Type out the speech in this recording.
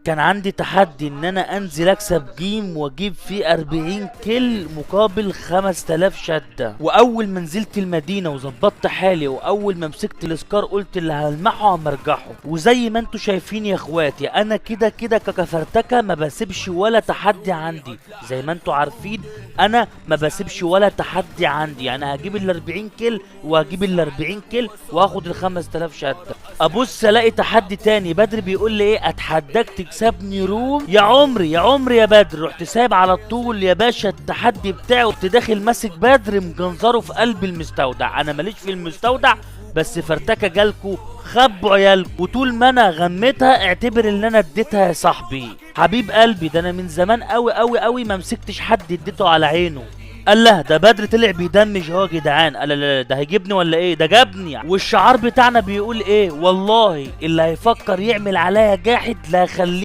كان عندي تحدي ان انا انزل اكسب game واجيب فيه 40 kill مقابل 5000 شدة. واول ما نزلت المدينة وظبطت حالي واول ما مسكت ال SCAR قلت اللي هلمحه همرجحه. وزي ما انتوا شايفين يا اخواتي انا كده كده كفرتكه ما بسيبش ولا تحدي عندي، زي ما انتوا عارفين انا ما بسيبش ولا تحدي عندي، يعني هجيب ال 40 kill وهجيب ال 40 kill واخد ال 5000 شدة. ابص الاقي تحدي تاني، بدر بيقول لي ايه؟ اتحداك تكسبني room. يا عمري يا عمري يا بدر، رحت سايب على طول يا باشا التحدي بتاعي وقمت داخل ماسك بدر مجنزره في قلب المستودع. انا ماليش في المستودع بس فرتكه جالكو خبوا عيالكو، وطول ما انا غميتها اعتبر ان انا اديتها يا صاحبي حبيب قلبي. ده انا من زمان قوي قوي قوي ما مسكتش حد اديته على عينه. قال له ده بدر طلع بيدمج اهو يا جدعان. قال لا لا ده هيجيبني ولا ايه؟ ده جابني. والشعار بتاعنا بيقول ايه؟ والله اللي هيفكر يعمل عليا جاحد لا يخليه